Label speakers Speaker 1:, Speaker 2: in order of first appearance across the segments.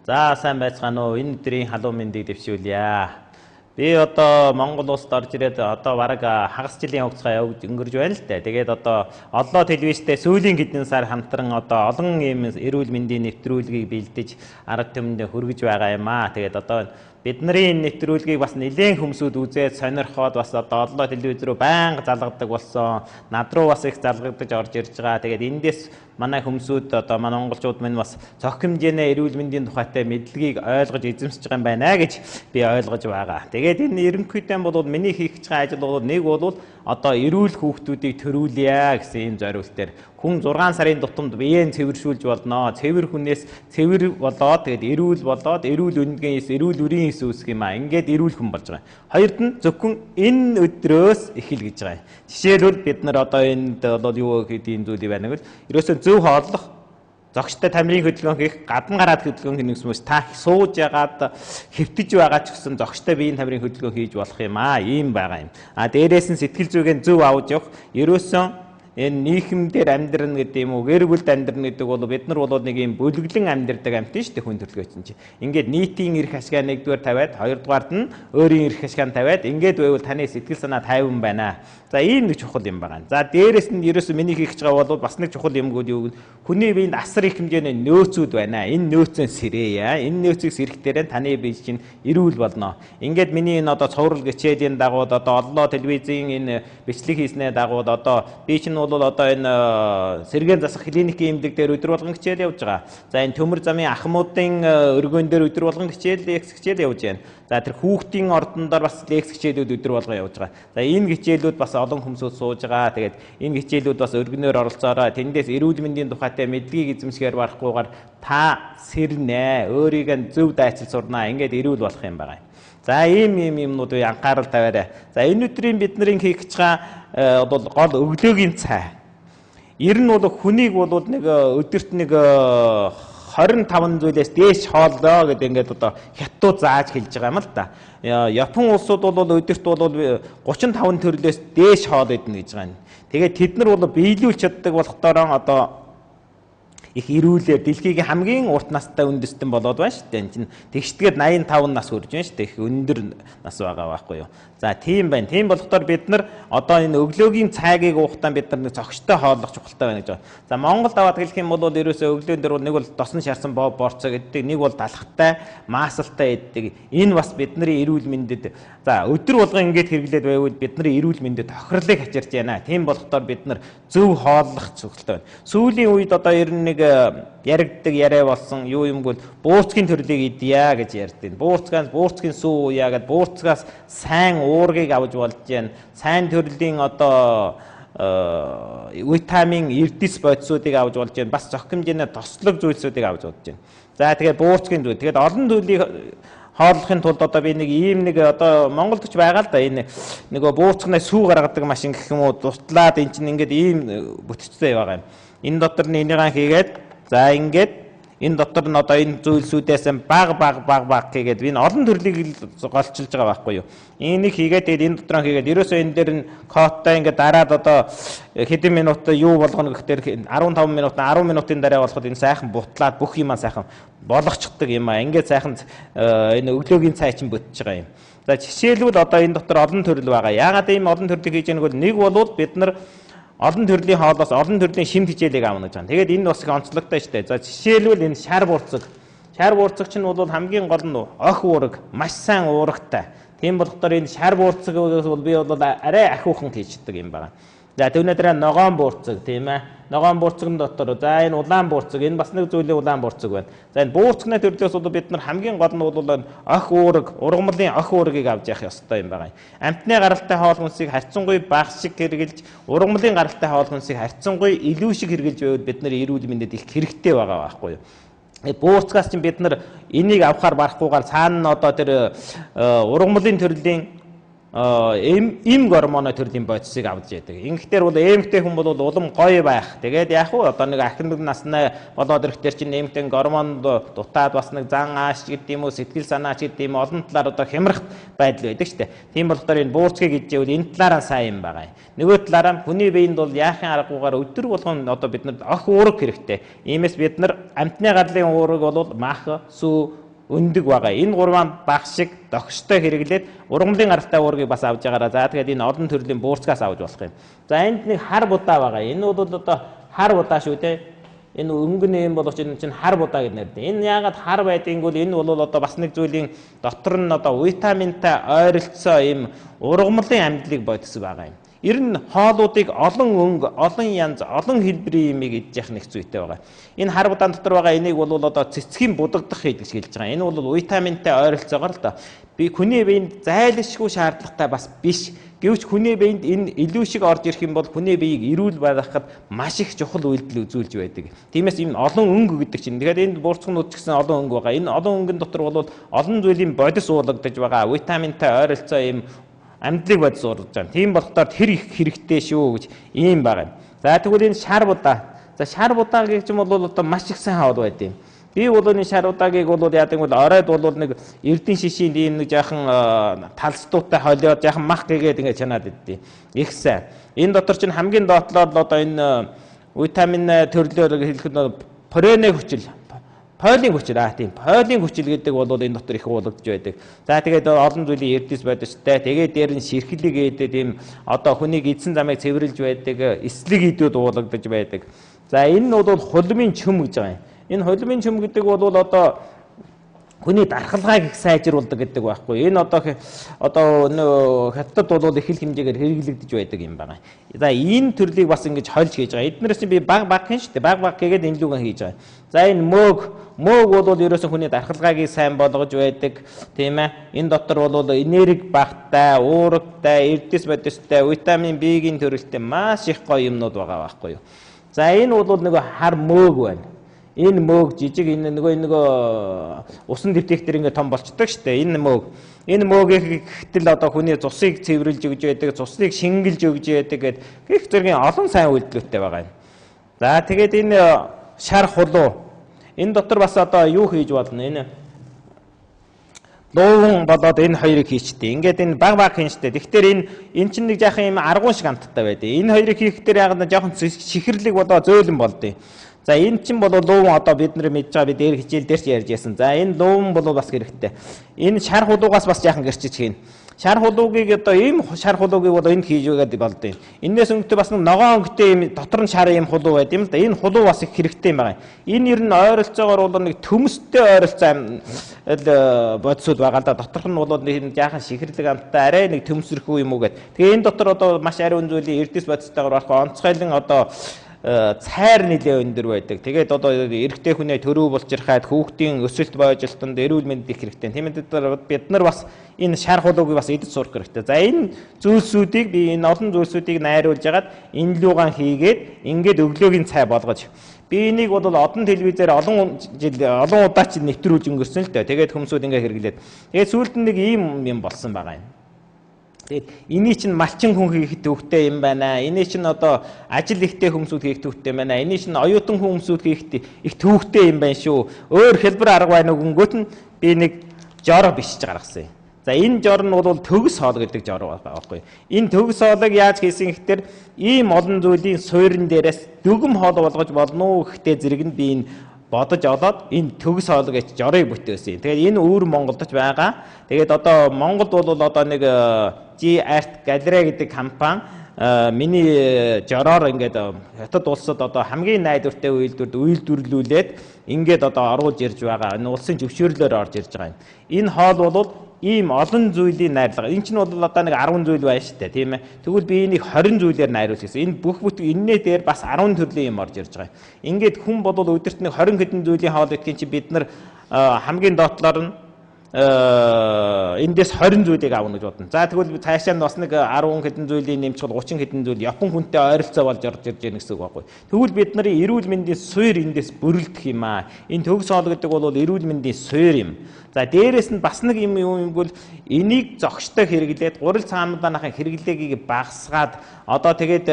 Speaker 1: За сайн байцгаана уу? Энэ өдрийн халуун мэндийг дэвшүүлье. Би одоо Монгол улсад орж ирээд одоо бараг хагас жилийн хугацаа явж өнгөрж байна л дээ. Тэгээд одоо Оллоо телевизтэй сүүлийн хэдэн сар хамтран одоо олон ийм эрүүл мэндийн нэвтрүүлгийг бэлдэж арга түмэндээ хүргэж байгаа юм аа. Тэгээд одоо бидний энэ нэвтрүүлгийг бас нэлээн хүмүүсүүд үзээд сонирхоод бас одоо Оллоо телевиз рүү байнга залгадаг болсон. Над руу бас их залгагдаж орж ирж байгаа. Тэгээд эндээс манай хүмүүсүүд одоо манай монголчууд минь бас цогц хэмжээний эрүүл мэндийн тухайтай мэдлэгийг ойлгож эзэмсэж байгаа юм байна гэж би ойлгож байгаа. Тэгээд энэ ерөнхийдөө бол миний хийх гэж байгаа ажил бол нэг бол одоо эрүүл хүүхдүүдийг төрүүлье гэсэн ийм зориултаар хүн 6 сарын тутамд биеэн цэвэршүүлж болно. Цэвэр хүнээс цэвэр болоод тэгээд эрүүл болоод эрүүл өндгөн эс, эрүүл үрийн эс үүсэх юм аа. Ингээд эрүүл хүн болж байгаа. Хоёрд нь зөвхөн энэ өдрөөс эхэл гэж байгаа. Жишээлбэл бид нар одоо энд бол юу гэдэг ийм зүйлийг байна гэвэл ерөөсөө зөв хооллох, зогстой тамирын хөдөлгөөн хийх, гадна гараад хөдөлгөөн хийнэ гэсэн мэт та сууж ягаад хэвтэж байгаа ч гэсэн зогстой биеийн тамирын хөдөлгөөн хийж болох юм аа. Ийм байгаа юм. А дээрээс нь сэтгэл зүгээ зөв авч явах. Ерөөсөн энэ нийгэмдэр амьдрна гэдэг юм уу, гэр бүлд амьдрна гэдэг бол бид нар бол нэг юм бүлэглэн амьдрдаг амьтан шүү дээ, хүн төрөлхтөн чинь. Ингээд нийтийн эрх ашгаа нэгдүгээр тавиад, хоёрдугаарт нь өөрийн эрх ашгаа тавиад, ингээд байвал таны сэтгэл санаа тайван байна. За ийм нэг чухал юм байгаа. За дээрээс нь ерөөсөө миний хийх гэж байгаа бол бас нэг чухал юмгууд юу гэвэл хүний биед асар их хэмжээний нөөцүүд байна. Энэ нөөцөө сэрээе. Энэ нөөцийг сэрэхдээ таны бие чинь эрүүл болно. Ингээд миний энэ одоо цоврал хичээлийн дагуу одоо Оллоо телевизийн энэ бичлэг хийснээ дагуу одоо би чинь бол одоо энэ сэргээн засах клиникийн эмнэлэг дээр өдөр болгон хичээл явж байгаа. За энэ төмөр замын ахмуудын өргөөн дээр өдөр болгон хичээл, лекц хичээл явж байна. За тэр хүүхдийн ордон дээр бас лекц хичээлүүд өдөр болгон явж байгаа. За энэ хичээлүүд бас олон хүмүүсүүд сууж байгаа. Тэгээд энэ хичээлүүд бас өргөнөөр оролцоорой. Тэндээс эрүүл мэндийн тухайтай мэдлэгийг эзэмшгээр барахгүйгээр та сэрнэ. Өөрийг нь зөв дайчил сурнаа. Ингээд эрүүл болох юм байгаа. За ийм юмнууд анхаарал тавиарай. За энэ өдрийн бидний хийх гэж байгаа бол гол өглөөгийн цай. Ер нь бол хүнийг бол нэг өдөрт нэг 25 зүйлээс дээш хооллоо гэдэг ингээд одоо хятадууд зааж хэлж байгаа юм л да. Япон улсууд бол өдөрт бол 35 төрлөөс дээш хоол идэнэ гэж байгаа юм. Тэгээд тэд нар бол биелүүлж чаддаг болохдороо одоо их эрүүлэр дэлхийгийн хамгийн урт настай үндэстэн болоод байна шүү дээ. Энэ чинь тэгшдгээд 85 нас хүрж байна шүү дээ. Их өндөр нас байгаа байхгүй юу. За тийм байна. Тийм болохоор бид нар одоо энэ өглөөгийн цайгийг уухтаа бид нар нэг зохистой хооллох чухалтай байна гэж байна. За Монголд аваад хэлэх юм бол ерөөсөө өглөөн дээр бол нэг бол досон шарсан боо борцоо гэдэг, нэг бол далхтай, маасалтай гэдэг. Энэ бас бидний эрүүл мэндэд за өдөр болгон ингэж хэрэглээд байвал бидний эрүүл мэндэд тохирлыг хачирч байна. Тийм болохоор бид нар зөв хооллох чухалтай байна. Сүүлийн үед одоо ер нь нэг яригддаг яриа болсон юу юм бол буурцгийн төрлийг идъя гэж ярьдаг. Буурцгаас буурцгийн сүү ууя гэд буурцгаас сайн уургийг авч болж байна. Сайн төрлийн одоо витамин, эрдэс бодисуудыг авч болж байна. Бас цогц хэмжээний тослог зүйлсүүдийг авч болж байна. За тэгээд буурцгийн зүйл. Тэгээд олон зүйлийг хооллохын тулд одоо би нэг ийм нэг одоо Монголд ч байгаа л да энэ нөгөө буурцгнаа сүү гаргадаг машин гэх юм уу дутлаад эн чинь ингээд ийм бүтцтэй байгаа юм. Энэ дотор нь энийгээ хийгээд за ингээд энэ дотор нь одоо энэ зүйлсүүдээс баг баг баг баг хийгээд энэ олон төрлийг голчилж байгаа байхгүй юу. Энийг хийгээд тэгээд энэ дотор хийгээд ерөөсөө энэ дээр нь кодтой ингээд дараад одоо хэдэн минут юу болгоно гэхээр 15 минут 10 минутын дараа болоход энэ сайхан бутлаад бүх юмаа сайхан болгочихдаг юм аа. Ингээд сайхан энэ өглөөгийн цай чинь бүтэж байгаа юм. За жишээлбэл одоо энэ дотор олон төрөл байгаа. Яагаад ийм олон төрлийг хийж байгааг бол нэг бол бид нар олон төрлийн хоолоос олон төрлийн шим хичээлийг авна гэж байна. Тэгээд энэ бас их онцлогтой шүү дээ. За жишээлбэл энэ шар буурцаг. Шар буурцаг чинь бол хамгийн гол нь ох уураг, маш сайн уурагтай. Тийм болохоор энэ шар буурцаг бол би бол арай ахиухан хийждэг юм байна. За түүнээ дараа ногоон буурцаг тийм ээ. Ногоон буурцагын дотор за энэ улаан буурцаг, энэ бас нэг зүйлийн улаан буурцаг байна. За энэ буурцагны төрлөөс бол бид нар хамгийн гол нь бол ох уураг, ургамлын ох уургийг авч явах ёстой юм байна. Амтны гаралтай хоол хүнсийг харьцангуй бага шиг хэрэгжилж, ургамлын гаралтай хоол хүнсийг харьцангуй илүү шиг хэрэгжилж байвал бид нар эрүүл мэндэд их хэрэгтэй байгаа байхгүй юу. Буурцгаас чинь бид нар энийг авахар барахгүйгээр цаана нь одоо тэр ургамлын төрлийн эм гормоны төрлийн бодисыг авч яадаг. Ингэхдээ бол эмэгтэй хүн бол улам гоё байх. Тэгээд яг уу одоо нэг ахин насны болоод ирэхтэр чинь эмэгтэй гормонд дутаад бас нэг зан ааш гэдэг юм уу, сэтгэл санаач гэдэг юм олон талаар одоо хямрах байдал байдаг шүү дээ. Тийм болохоор энэ буурцгийг идчихвэл энэ талаараа сайн юм байгаа. Нөгөө талаараа хүний биед бол яахын аргагүйгээр өдөр болгон одоо бид нарт ох уураг хэрэгтэй. Иймээс бид нар амтны гарлын уураг бол мах, сүү, өндөг байгаа. Энэ гурван баг шиг дохстой хэрэглээд ургамлын гаралтай уургийг бас авч байгаараа. За тэгээд энэ олон төрлийн буурцгаас авч болох юм. За энд нэг хар будаа байгаа. Энэ бол одоо хар будаа шүү дээ. Энэ өнгөн юм боловч энэ чинь хар будаа гэж нэрдэг. Энэ яагаад хар байдгийг бол энэ бол одоо бас нэг зүйлийн дотор нь одоо витаминтай ойролцоо юм ургамлын амьдлыг бодсон байгаа юм. Ер нь хоолуудыг олон өнгө, олон янз, олон хэлбэрийн юмыг идэж явах нэг зүйтэй байгаа. Энэ хар будаан дотор байгаа энийг бол одоо цэцгийн будагдах хийдэг гэж хэлж байгаа. Энэ бол витаминтай ойролцоогоор л доо. Би хүний биед зайлшгүй шаардлагатай бас биш. Гэвч хүний биед энэ илүү шиг орж ирэх юм бол хүний биеийг эрүүл байлгахад маш их чухал үйлдэл үзүүлж байдаг. Тиймээс энэ олон өнгө гэдэг чинь. Тэгэхээр энд буурцгнууд ч гэсэн олон өнгө байгаа. Энэ олон өнгөн дотор бол олон зүйлийн бодис уулагдаж байгаа. Витаминтай ойролцоо юм амьдлыг бодис уулгаж байгаа. Тийм болохоор тэр их хэрэгтэй шүү гэж ийм байгаа юм. За тэгвэл энэ шар будаа. За шар будаа гэх юм бол одоо маш их сайн хоол байд юм. Би бол энэ шар удаагийг бол яадаг бол оройд бол нэг эрдэн шишийн ийм нэг жаахан талстуутай холиод жаахан мах гэгээд ингээд чанаад иддэг. Их сайн. Энэ дотор чинь хамгийн доотлоор л одоо энэ витамин төрлөөр хэлэхэд порене хүчил, Полийн хүчил тийм. Полийн хүчил гэдэг бол энэ дотор их уулагдж байдаг. За тэгээд олон зүйлийн эрдэс бодистой. Тэгээд дээр нь ширхлэг гэдэг тийм одоо хүнийг эдсэн замыг цэвэрлж байдаг, эслэг идүүд уулагдаж байдаг. За энэ нь бол хулмын чөм гэж байгаа юм. Энэ хулмын чөм гэдэг бол одоо хүний дархалгааг их сайжруулдаг гэдэг байхгүй. Энэ одоо нөө хятадд бол их л хэмжээгээр хэрэглэгдэж байдаг юм байна. За энэ төрлийг бас ингэж хольж хийж байгаа. Эднэрээс чинь би баг баг хийн шүү дээ. Баг баг гэгээд энэ лүгэн хийж байгаа. За энэ мөөг бол ерөөсөн хүний дархалгааг сайн болгож байдаг, тийм ээ. Энэ дотор бол энерги багтай, уурагтай, эрдэс бодистой, витамин B-ийн төрөлтэй маш их гоё юмнууд байгаа байхгүй юу. За энэ бол нөгөө хар мөөг байна. Энэ мөөг жижиг энэ нөгөө усан дэвтээх дээр ингээд том болчдөг шүү дээ. Энэ мөөг. Энэ мөөгийг гэтэл одоо хүний цусыг цэвэрлж өгж байдаг, цусныг шингэлж өгж байдаг гэд гих зэргийн олон сайн үйлдэлтэй байгаа юм. За тэгээд энэ шар хулуу. Энэ дотор бас одоо юу хийж болно? Энэ лууван болоод энэ хоёрыг хийчихдээ. Ингээд энэ баг баг хийн штэ. Тэгэхээр энэ чинь нэг жаахан юм аргуун шиг амттай байдаг. Энэ хоёрыг хийхдээ яг нь жоохон чихэрлэг болоо зөөлөн болдیں۔ За энэ чинь бол лууван одоо бид нар мэдж байгаа, би дээр хичээл дээр ч ярьж байсан. За энэ лууван бол бас хэрэгтэй. Энэ шар хулуугаас бас жаахан гэрчиж хийн. Шар хулуугийг одоо ийм шар хулуугийг бол энд хийж өгöd болдیں۔ Энээс өнгөтэй бас нэг ногоон өнгөтэй ийм дотор нь шар ийм хулуу байд юм л да. Энэ хулуу бас их хэрэгтэй юм байна. Энэ ер нь ойролцоогоор бол нэг төмөстэй ойролцоо бодисууд байгаа л да. Доторх нь бол нэг жаахан шихэрлэг амттай арай нэг төмсөрхүү юм уу гэд. Тэгээ энэ дотор одоо маш ариун зүйлийн эрдэс бодистойгоор болох онцгойлон одоо цайр нэлээ өндөр байдаг. Тэгээд одоо эрэгтэй хүнээ төрөв болчирхаад хүүхдийн өсөлт бойжилтонд эрүүл мэнд их хэрэгтэй. Тийм ээ бид нар бас энэ шар хулуугийг бас идэж сурах хэрэгтэй. За энэ зүйлсүүдийг би энэ олон зүйлсүүдийг найруулж хагаад энэ лугаан хийгээд ингээд өглөөгийн цай болгож би энийг бол одон телевизээр олон жил олон удаа ч нэвтрүүлж өнгөрсөн л дээ. Тэгээд хүмүүсүүд ингээд хэрэглээд. Тэгээд сүүлд нь нэг ийм юм болсон байгаа юм. Тэгээд эний чинь малчин хүн хийх төвхтэй юм байна. Эний чинь одоо ажил ихтэй хүмүүсүүд хийх төвхтэй юм байна. Эний чинь оюутан хүмүүсүүд хийх их төвхтэй юм байна шүү. Өөр хэлбэр арга байна уу гингүүт нь би нэг жороо бичиж гаргасан юм. За энэ жор нь бол төгс хоол гэдэг жор байхгүй. Энэ төгс хоолыг яаж хийсэн гэхээр ийм олон зүйлийн суурин дээрээс дүгэм хоол болгож болно уу гэхдээ зэрэг нь би энэ бодож олоод энэ төгс хоол гэж жорыг бүтээсэн. Тэгээд энэ өвөр Монголд ч байгаа. Тэгээд одоо Монголд бол одоо нэг G Art Gallery гэдэг компани миний жороор ингээд хятад улсад одоо хамгийн найдвартай үйлдвэрд үйлдвэрлүүлээд ингээд одоо оруулж ирж байгаа. Энэ улсын зөвшөөрлөөр орж ирж байгаа юм. Энэ хоол бол ийм олон зүйлийн найрлага. Энэ чинь бол одоо нэг 10 зүйл байна шүү дээ, тийм ээ. Тэгвэл би энийг 20 зүйлээр найруулах гэсэн. Энэ бүх бүт энэний дээр бас 10 төрлийн юм орж ирж байгаа юм. Ингээд хүн бол өдөрт нэг 20 хэдэн зүйлийн хоол идэхин чинь бид нар хамгийн доотлоор нь эндээс 20 зүйлийг авна гэж бодно. За тэгвэл цаашаа нь бас нэг 10 хэдэн зүйлийг нэмчихвэл 30 хэдэн зүйл Япон хүнтэй ойролцоо болж орж ирж байна гэсэн үг байхгүй. Тэгвэл бид нарын эрүүл мэндийн суурь эндээс бүрэлдэх юм аа. Энэ төгс хоол гэдэг бол эрүүл мэндийн суурь юм. За дээрэс нь бас нэг юм юм бол энийг зогштой хэрэглээд гурил цаамдааныхаа хэрэглээгийг багасгаад одоо тэгээд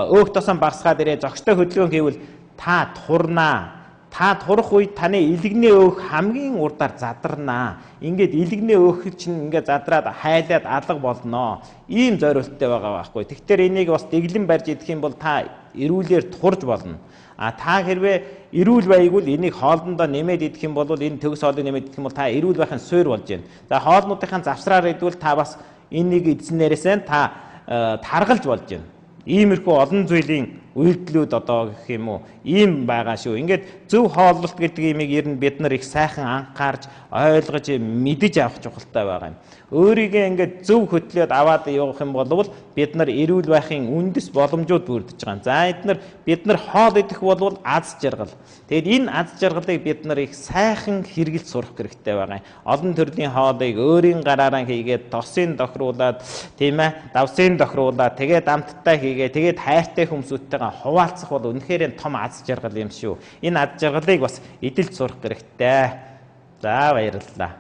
Speaker 1: өөх тосон багасгаад ирээ зогштой хөдөлгөөн хийвэл та турнаа. Та турах үед таны илэгний өөх хамгийн урдаар задарнаа. Ингээд илэгний өөх чинь ингээд задраад хайлаад алга болноо. Ийм зориулттай байгаа байхгүй. Тэгэхээр энийг бас дэглэн барьж идэх юм бол та эрүүлээр турж болно. А та хэрвээ эрүүл байгвал энийг хоолндоо нэмээд идэх юм бол энэ төгс хоолыг нэмээд идэх юм бол та эрүүл байхын суурь болж байна. За хоолнуудынхаа завсраар идвэл та бас энийг идсэнээрээсээ та таргалж болж байна. Иймэрхүү олон зүйлийн үйлдэлүүд одоо гэх юм уу ийм байгаа шүү. Ингээд зөв хооллолт гэдэг имийг ер нь бид нар их сайхан анхаарч ойлгож мэдэж авах чухалтай байгаа юм. Өөрийгөө ингээд зөв хөтлөөд аваад явах юм бол бид нар эрүүл байхын үндэс боломжууд бүрдэж байгаа юм. За бид нар хоол идэх бол аз жаргал. Тэгэд энэ аз жаргалыг бид нар их сайхан хэрэгэлж сурах хэрэгтэй байгаа юм. Олон төрлийн хоолыг өөрийн гараараа хийгээд тосын тохируулаад тийм давсын тохируулаад тэгээд амттай хийгээ тэгээд хайртай хүмүүстэй хуваалцах бол үнэхээр том аз жаргал юм шүү. Энэ аз жаргалыг бас эдэлж сурах хэрэгтэй. За баярлалаа.